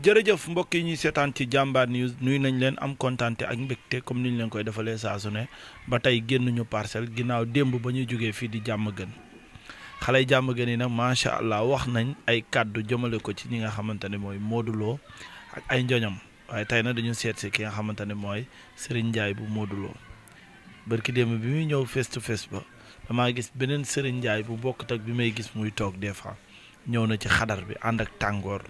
jërëjëf mbokk yi ñuy seetaan ci jàmbaar news nuyu nañ leen am kontaante ak mbégte comme ni ñu leen koy defalee saa su ne ba tey génnuñu parcelle ginnaaw démb ba ñuy jógee fii di jàmm gën xale yi jàmm gën yi nag macha allah wax nañ ay kàddu jëmale ko ci ñi nga xamante ne mooy Modou Lo ak ay njoñam waaye tey nag dañu seet si ki nga xamante ne mooy Serigne Ndiaye bu Modou Lo barki démb bi muy ñëw face to face ba damaa gis beneen Serigne Ndiaye bu bokkut ak bi may gis muy toog des fois ñëw na ci xadar bi ànd ak tàngoor.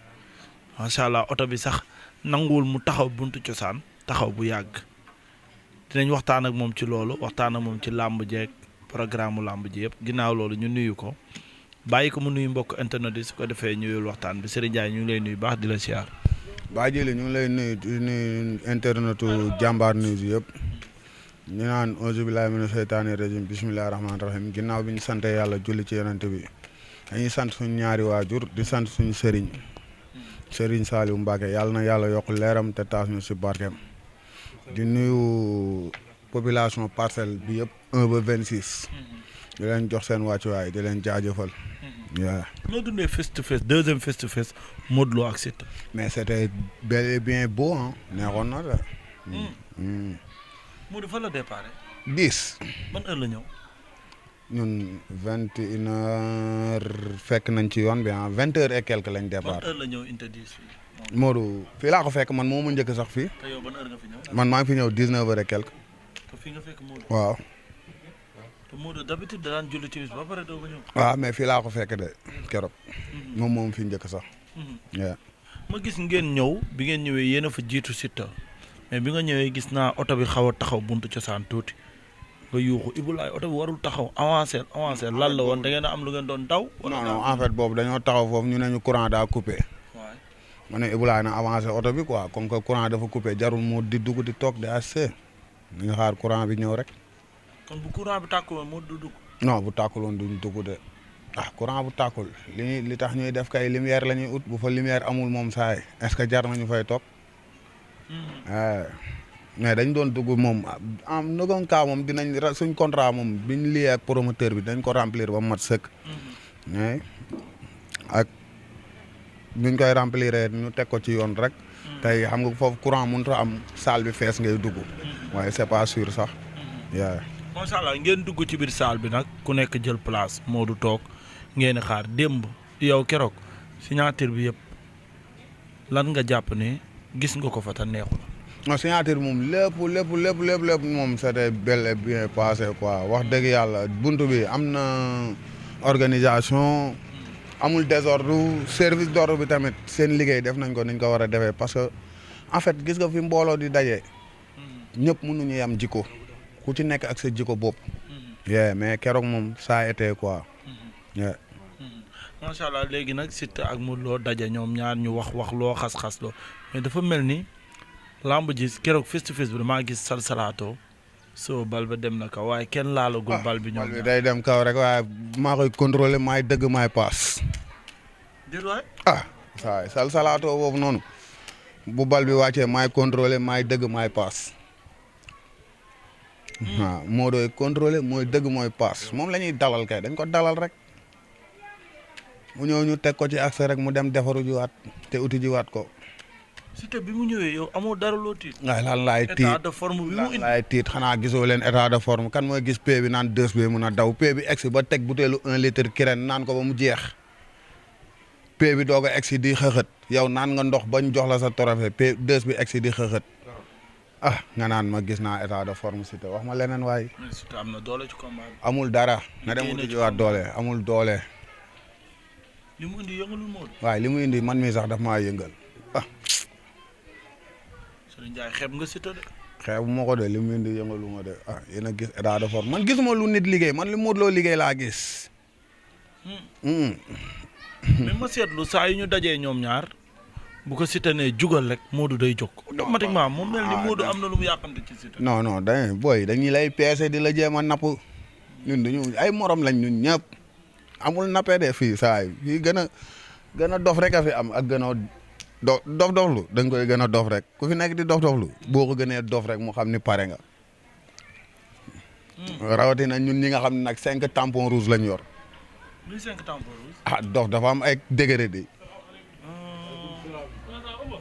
macha allah oto bi sax nanguwul mu taxaw buntu cosaan taxaw bu yàgg dinañ waxtaan ak moom ci loolu waxtaan ak moom ci làmb jeeg programme mu làmb ji yëpp ginnaaw loolu ñu nuyu ko bàyyi ko mu nuyu mbokk internet yi su ko defee ñëwul waxtaan bi Serigne Ndiaye ñu ngi lay nuyu baax di la siyaar. Baa Jili ñu ngi lay nuyu di nuyu internetu jàmbaar news yëpp ñu naan auzu billaahi mina seytaani rajiim bismillaahi rahmaani rahiim ginnaaw bi ñu sant yàlla julli ci yonent bi dañuy sant suñu ñaari waajur di sant suñu sëriñ Serigne Saliou Mbacke yàlla na yàlla yokk leeram te taas ñu si barkeem di nuyu population parcelle bi yëpp 1 ba 26 di leen jox seen wàccuwaay di leen jaajëfal. waaw. noo dundee face to face deuxième face to face Modou Lo ak Siteu. mais c'était bel et bien beau ah neexoon na la. Modou fa la départ. 10. ban heure la ñëw. ñun 21h fekk nañ ci yoon bi ah 20h et quelque lañ départ. ban heure la ñëw interdit fii. Modou fii laa ko fekk man moo ma njëkk sax fii. te yow ban heure nga fi ñëw. man maa ngi fi ñëw 19h et quelque. te fii nga fekk Modou. waaw. te Modou d'habitude da daan julli timis ba pare doo ko ñëw. waaw mais fii laa ko fekk de keroog. moom fi njëkk sax. waaw. ma gis ngeen ñëw bi ngeen ñëwee yéen a fa jiitu Siteu mais bi nga ñëwee gis naa oto bi xaw a taxaw buntu cosaan tuuti. nga yuuxu Ibulaay oto bi warul taxaw avancé lan la woon da ngeen a am lu ngeen doon daw. non non en fait boobu dañoo taxaw foofu ñu ne ñu courant daa coupé. waay ma ne Ibulaay na avancé oto bi quoi comme que courant dafa coupé jarul moo di dugg di toog di assez ñu ngi xaar courant bi ñëw rek. kon bu courant bi tàkkuloon moo du dugg. non bu tàkkuloon duñ dugg de courant bu tàkkul li tax ñuy def kay lumière la ñuy ut bu fa lumière amul moom saay est-ce que jar nañu fay toog. mais dañ doon dugg moom en nogam cas moom dinañ suñ contrat moom biñ lié ak promoteur bi dañ ko remplir ba mat sëkk. mais ak nuñ koy remplir ñu teg ko ci yoon rek. tey xam nga foofu courant mënut a am salle bi fees ngay dugg. waaye c'est pas sûr sax. yaa macha allah ngeen dugg ci biir salle bi nag ku nekk jël place Modou toog ngeen di xaar démb yow keroog signature bi yëpp lan nga jàpp ne gis nga ko fa te neexul. non signature moom lépp moom c'était bel et bien passé quoi wax dëgg yàlla buntu bi am na organisation amul désordre service d'ordre bi tamit seen liggéey def nañ ko niñ ko war a defee parce que en fait gis nga fi mbooloo di daje ñëpp mënuñu yam jikko ku ci nekk ak sa jikko bopp. mais keroog moom ça a été quoi. macha allah léegi nag Siteu ak Modou Lo daje ñoom ñaar ñu wax loo xas-xas loo mais dafa mel ni. lamb ji keroog face to face bi damaa gis salsalaato soo bal ba dem na kaw waaye kenn laalagul bal bi ñoom bal bi day dem kaw rek waaye maa koy contrôler maay dëgg maay paas. déet waay. waaw salsalaato boobu noonu bu bal bi wàccee maay contrôler maay dëgg maay paas. waaw moo doy contrôler mooy dëgg mooy paas moom la ñuy dalal kay dañ ko dalal rek mu ñëw ñu teg ko ci accès rek mu dem defaru jiwaat te uti jiwaat ko. Siteu bi mu ñëwee yow amoo dara loo tiit. waaye lan laay tiit état de forme bi mu indi laay tiit xanaa gisoo leen état de forme kan mooy gis pee bi naan 2 bi mun a daw pee bi egsi ba teg butéelu 1 litre kirène naan ko ba mu jeex pee bi doog a egsi di xëxët yow naan nga ndox bañ jox la sa trophée pee 2 bi egsi di xëxët nga naan ma gis naa état de forme Siteu wax ma leneen waay. Siteu am na doole ci combat bi. amul dara na dem uti jiwaat doole amul doole. li mu indi yëngalul Modou. waaye li mu indi man mii sax daf maa yëngal Serigne Ndiaye xeeb nga Siteu de. xeebu ma ko de li mu indi yëngalu ma de yéen a gis état de forme man gisuma lu nit liggéey man li Modou Lo liggéey laa gis. mais ma seetlu saa yu ñu dajee ñoom ñaar bu ko Siteu ne jugal rek Modou day jóg. automatiquement mu mel ni Modou am na lu mu yàqante ci Siteu. non dañuy lay peese di la jéem a napp ñun dañu ay morom lañ ñun ñëpp amul nappee de fii saa yi fii gën a dof rek a fi am ak gën a dof-doflu da nga koy gën a dof rek ku fi nekk di dof-doflu boo ko gënee dof rek mu xam ni pare nga. rawatina ñun ñi nga xam ne nag 5 tampons rouges lañ yor. luy 5 tampons rouges. dof dafa am ay degré de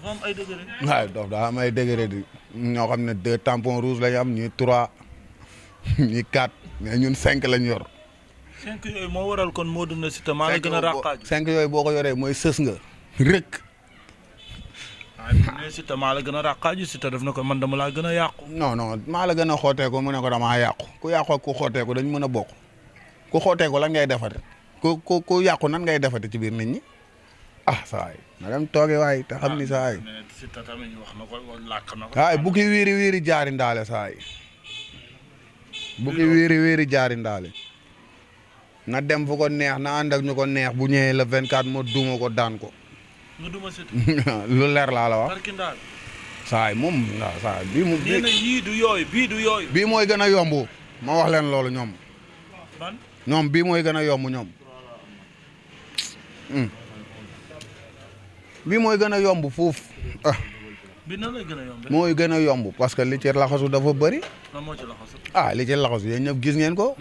dafa am ay degré. waaye dof daa am ay degré di ñoo xam ne 2 tampons rouges lañ am ñii 3 ñii 4 mais ñun 5 lañ yor. 5 yooyu moo waral kon Modou na Siteu maa la gën a ràqaaju. 5 yooyu boo ko yoree mooy sës nga rëkk. waaye bu ne Siteu maa la gën a ràqaaju Siteu def na ko man dama laa gën a yàqu. non maa la gën a xooteeku mu ne ko damaa yàqu ku yàqu ak ku xooteeku dañ mën a bokk ku xooteeku lan ngay defati ku yàqu nan ngay defati ci biir nit ñi saa yi na dem tooge waay te xam ni saa yi. mais Siteu tamit wax na ko làkk na ko. waaye bu ki wiiri jaari ndaale saa yi bu ki wiiri jaari ndaale na dem fu ko neex na ànd ak ñu ko neex bu ñëwee le 24 ma duma ko daan ko. nga duma Siteu. lu leer laa la wax. Tarkindaal. saa yi moom waaw saa yi bii moom. nee na yii du yooyu bii du yooyu. bii mooy gën a yomb ma wax leen loolu ñoom. ban ñoom bii mooy gën a yomb ñoom. bii mooy gën a yomb fuuf bi nan lay gën a yomb. mooy gën a yomb parce que li ci laxasu dafa bëri. lan moo ci laxasu. li ci laxasu yéen ñëpp gis ngeen ko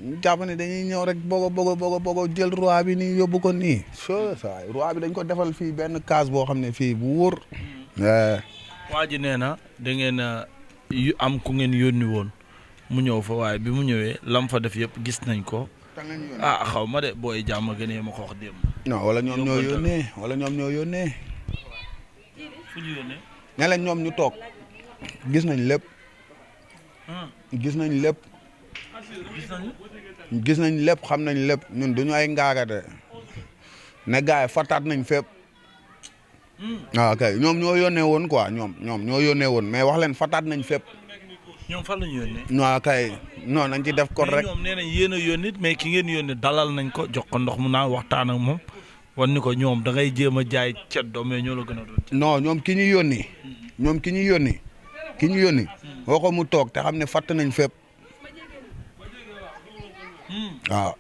ñu jàpp ne dañuy ñëw rek bogo jël roi bi nii yóbbu ko nii. saa roi bi dañ ko defal fii benn case boo xam ne fii bu wóor. waa ji nee na da ngeen am ku ngeen yónni woon mu ñëw fa waaye bi mu ñëwee lam fa def yëpp gis nañ ko. xaw ma de booy jàmm gënee ma ko wax démb. non wala ñoom ñoo yónnee fu ñu yónnee. ne leen ñoom ñu toog gis nañ lépp. gis nañ lépp. gis nañ lépp xam nañ lépp ñun duñu ay ngaagate ne gars yi fataat nañ fépp. waaw kay ñoom ñoo yónnee woon quoi ñoom ñoo yónnee woon mais wax leen fataat nañ fépp. ñoom fan la ñu yónnee. waaw kay non nañ ci def code rek. ñoom nee nañ yéen a yónni mais ki ngeen yónni dalal nañ ko jox ko ndox mu naan waxtaan ak moom wan ni ko ñoom da ngay jéem a jaay ceddo mais ñoo la gën a doon. non ñoom ki ñu yónni. ñoom ki ñu yónni. woo ko mu toog te xam ne fatt nañ fépp. waaw.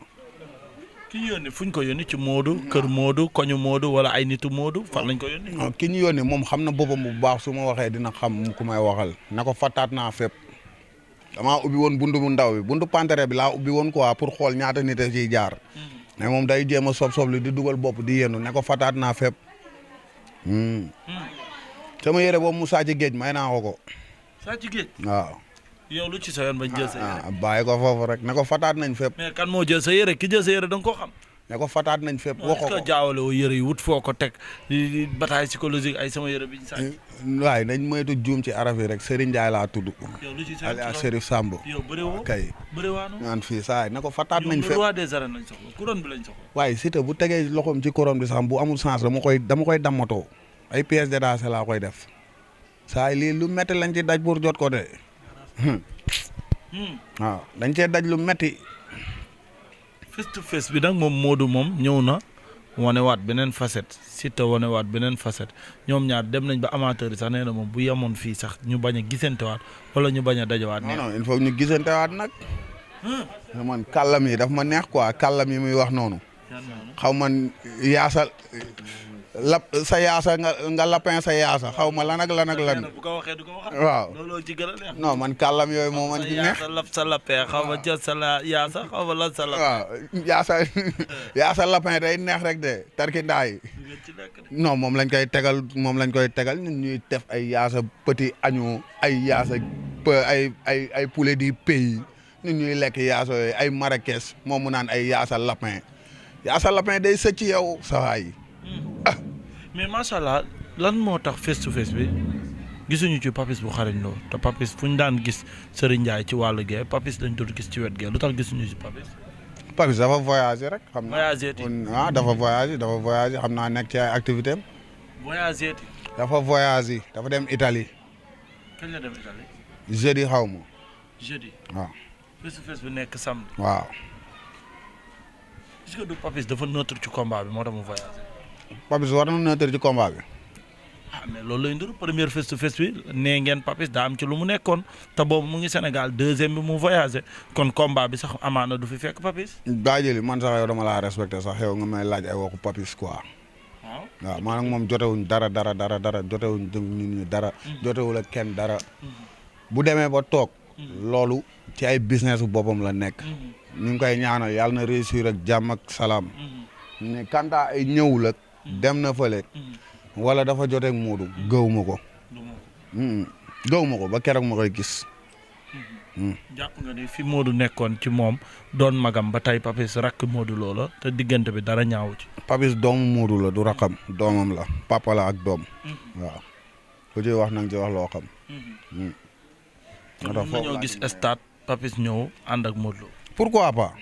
ki ñu yónni fu ñu ko yónni ci Modou kër Modou koñu Modou wala ay nitu Modou fan lañ ko yónni. ki ñu yónni moom xam na boppam bu baax su ma waxee dina xam ku may waxal na ko fattaat naa fépp. damaa ubbi woon buntu bu ndaw bi buntu pantere bi laa ubbi woon quoi pour xool ñaata nit a ciy jaar. mais moom day jéem a sob li di dugal bopp di yéenu ne ko fataat naa fépp. sama yére boobu mu saa ci géej may naa ko. saa ci géej. waaw. yow lu ci sa yoon bañ jël sa yére. bàyyi ko foofu rek ne ko fataat nañ fépp. mais kan moo jël sa yére ki jël sa yére da nga koo xam. ne ko fataat nañ fépp waxoo ko jaawale woo yére yi wut foo ko teg bataille psychologique ay sama yére bi ñu sànni. waaye nañ moytu juum ci araf yi rek Serigne Ndiaye laa tudd. yow lu ci sa alias Serif Samb. yow bëri woo kay bëri waano. naan fii saa ne ko fataat nañ fépp. roi des arènes lañ soxla couronne bi lañ soxla. waaye Siteu bu tegee loxoom ci couronne bi sax bu amul sens dama koy dammatoo ay pièces détachées laa koy def saa lii lu metti lañ ci daj pour jot ko de. waaw dañ cee daj lu metti. face to face bi nag moom Modou moom ñëw na wanewaat beneen facette Siteu wanewaat beneen facette ñoom ñaar dem nañ ba amateur yi sax nee na moom bu yemoon fii sax ñu bañ a gisantewaat wala ñu bañ a dajawaat. non il faut ñu gisantewaat nag. man kàllam yi daf ma neex quoi kàllam yi muy wax noonu. xaw man yaasa sa yaasa nga lapin sa yaasa xaw ma lan ak lan. bu ko waxee du ko wax. waaw looloo ci gën a neex. non man kàllam yooyu moo man ci neex. sa lapin xaw ma jël sa yaasa xaw ma lan sa lapin. waaw yaasa lapin day neex rek de tarkindaa yi. non moom lañ koy tegal ñun ñuy def ay yaasa petit agneau ay yaasa ay poulet du pays ñun ñuy lekk yaasa yooyu ay marrakech moom mu naan ay yaasa lapin day sëcc yow sa waay. mais macha allah lan moo tax face to face bi gisuñu ci Papis bu xarañ loo te Papis fu ñu daan gis Serigne Ndiaye ci wàllu gee Papis lañ doon gis ci wet gee lu tax gisuñu ci Papis. Papis dafa voyagé rek. xam naa voyagé dafa voyagé xam naa nekk ci ay activité am. voyagé dafa voyagé dafa dem Italie. kañ la dem Italie. jeudi xaw ma. jeudi. waaw. face to face bi nekk samedi. waaw. est-ce que du Papis dafa neutre ci combat bi moo tax mu voyagé. Papis war na neutre ci combat bi. mais loolu lay ndur première face to face bi nee ngeen Papis daa am ci lu mu nekkoon te boobu mu ngi Sénégal deuxième bi mu voyagé kon combat bi sax amaana du fi fekk Papis. daa jëli man sax yow dama laa respecté sax yow nga may laaj ay waxu Papis quoi. waaw man ak moom jotewuñ dara jotewuñ ñun ñu dara. jotewul ak kenn dara. bu demee ba toog. loolu ci ay business bu boppam la nekk. ñu ngi koy ñaanal yàlla na réussir ak jàmm ak salaam. ne kanta ay ñëwul ak dem na fële. wala dafa joteeg Modou gëw ma ko. gëw ma ko ba keroog ma koy gis. jàpp nga ni fi Modou nekkoon ci moom doon magam ba tey Papis rakk Modou Lo la te diggante bi dara ñaawu ci. Papis doomu Modou la du rakam doomam la papa la ak doom. waaw ku ci wax nang ci wax loo xam. kon mën nañoo gis stade Papis ñëw ànd ak Modou Lo. pourquoi pas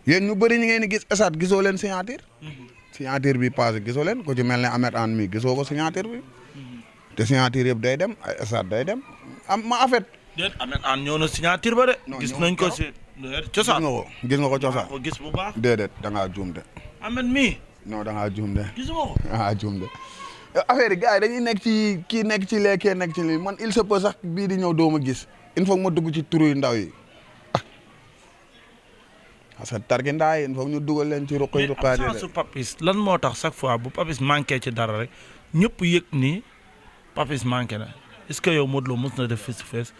yéen ñu bëri ñu ngeen di gis stade gisoo leen signature. signature bi passé gisoo leen ku ci mel ne Ahmed An mi gisoo ko signature bi. te signature yëpp day dem ay stade day dem ma en fait. déet Ahmed An ñëw na signature ba de. gis nañ ko si cosaan. gis nga ko cosaan. ko gis bu baax. déedéet da ngaa juum de. Ahmed mii. non da ngaa juum de. gisuma ko. da ngaa juum de. affaire yi gars yi dañuy nekk ci kii nekk ci lee kee nekk ci lii man il se peut sax bii di ñëw doo ma gis il faut ma dugg ci turu yu ndaw yi parce que tarkindaa yi il faut ñu dugal leen ci ruqi ruqaat yi mais absence Papis lan moo tax chaque fois bu Papis manqué ci dara rek ñëpp yëg ni Papis manqué na est-ce que yow Modou Lo mos na def face to face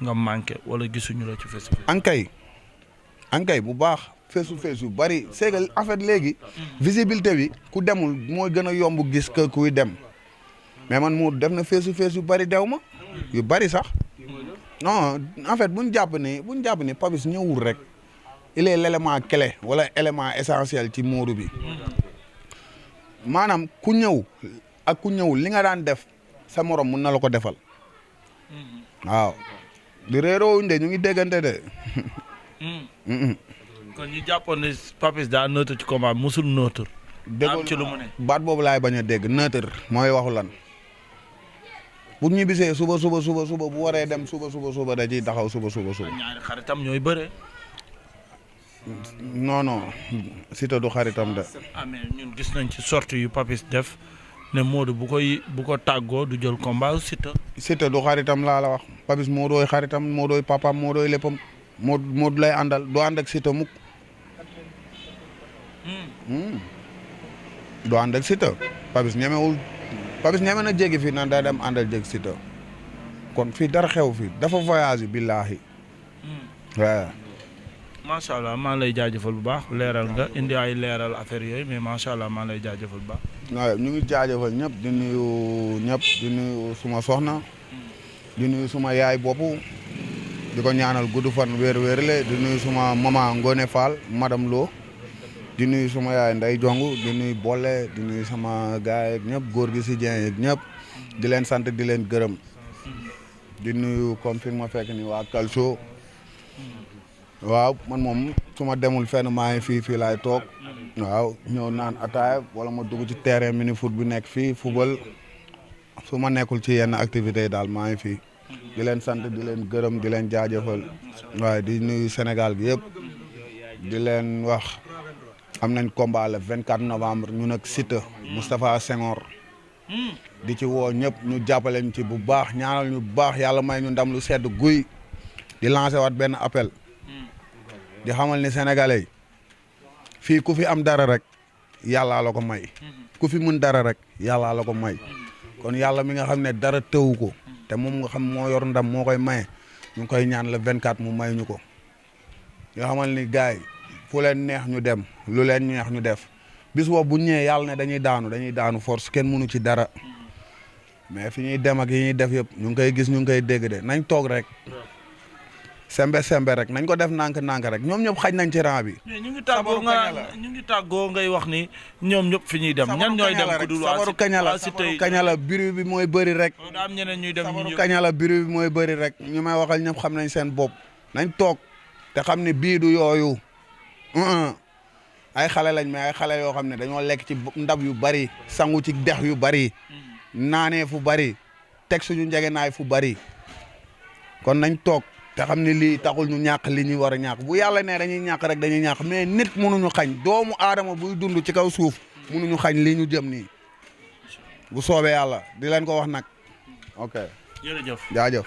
nga manqué wala gisuñu la ci face to face. ankay bu baax face to face yu bari c'est que en fait léegi visibilité bi ku demul mooy gën a yomb gis que kuy dem mais man Modou def na face to face yu bari dew ma yu bari sax non en fait buñ jàpp ni Papis ñëwul rek il est l'élément clé wala élément essentiel ci Modou bi maanaam ku ñëw ak ku ñëwul li nga daan def sa morom mun na la ko defal waaw di réeroo wuñ de ñu ngi déggante de. kon ñu jàppoon ne Papis daa neutre ci combat musul neutre. am ci lu mu ne baat boobu laay bañ a dégg neutre mooy waxu lan bu ñu bisee suba bu waree dem suba da ciy taxaw suba. ñaari xaritam ñooy bëre. non Siteu du xaritam de. mais ñun gis nañ ci sortie yu Papis def ne Modou bu ko tàggoo du jël combat Siteu. Siteu du xaritam laa la wax Papis moo dooy xaritam moo dooy papaam moo dooy léppam Modou lay àndal doo ànd ak Siteu mukk. doo ànd ak Siteu Papis ñeme na jéggi fii naan daa dem àndal jéggi Siteu kon fii dara xew fii dafa voyage billaahi waaw. macha allah maa lay jaajëfal bu baax leeral nga indi ay leeral affaire yooyu mais macha allah maa lay jaajëfal bu baax. waaw ñu ngi jaajëfal ñëpp di nuyu suma soxna di nuyu suma yaay bopp di ko ñaanal gudd fan wér-wérle di nuyu suma maman Ngone Fall madame Lo di nuyu suma yaay Ndey Jong di nuyu Bolle di nuyu sama gaay ak ñëpp góor gi si Dieng ak ñëpp di leen sant di leen gërëm di nuyu comme fi ma fekk ni waa Calcio. waaw man moom su ma demul fenn maa ngi fii laay toog waaw ñëw naan ataaya wala ma dugg ci terrain mini foot bi nekk fii football su ma nekkul ci yenn activités yi daal maa ngi fii di leen sant di leen gërëm di leen jaajëfal waaye di nuyu Sénégal gi yëpp di leen wax am nañ combat le 24 novembre ñun ak Siteu Moustapha Senghor di ci woo ñëpp ñu jàppale ñu ci bu baax ñaanal ñu bu baax yàlla may ñu ndam lu sedd guy di lancer waat benn appel. di xamal ni sénégalais yi fii ku fi am dara rek yàllaa la ko may ku fi mën dara rek yàllaa la ko may kon yàlla mi nga xam ne dara tëwu ko te moom nga xam moo yor ndam moo koy maye ñu ngi koy ñaan le 24 mu may ñu ko nga xamal ni gars yi fu leen neex ñu dem lu leen neex ñu def bis boobu bu ñëwee yàlla ne dañuy daanu force kenn mënu ci dara mais fi ñuy dem ak yi ñuy def yëpp ñu ngi koy gis ñu ngi koy dégg de nañ toog rek. sembe rek nañ ko def nànk rek ñoom ñëpp xaj nañ ci rang bi. ñu ngi tàggoo ngay wax ni ñoom ñëpp fi ñuy dem. ñan ñooy dem ku dul sabaru kaña la biru bi mooy bëri rek. daa am ñeneen ñuy dem sabaru kaña la biru bi mooy bëri rek ñu may waxal ñëpp xam nañ seen bopp nañ toog te xam ne bii du yooyu ay xale lañ mais ay xale yoo xam ne dañoo lekk ci ndab yu bari sangu ci dex yu bari naanee fu bari teg suñu njegenaay fu bari kon nañ toog. te xam ne lii taxul ñu ñàkk li ñuy war a ñàkk bu yàlla ne dañuy ñàkk rek dañuy ñàkk mais nit mënuñu xañ doomu aadama buy dund ci kaw suuf mënuñu xañ lii ñu jëm nii bu soobee yàlla di leen ko wax nag ok jërëjëf jaajëf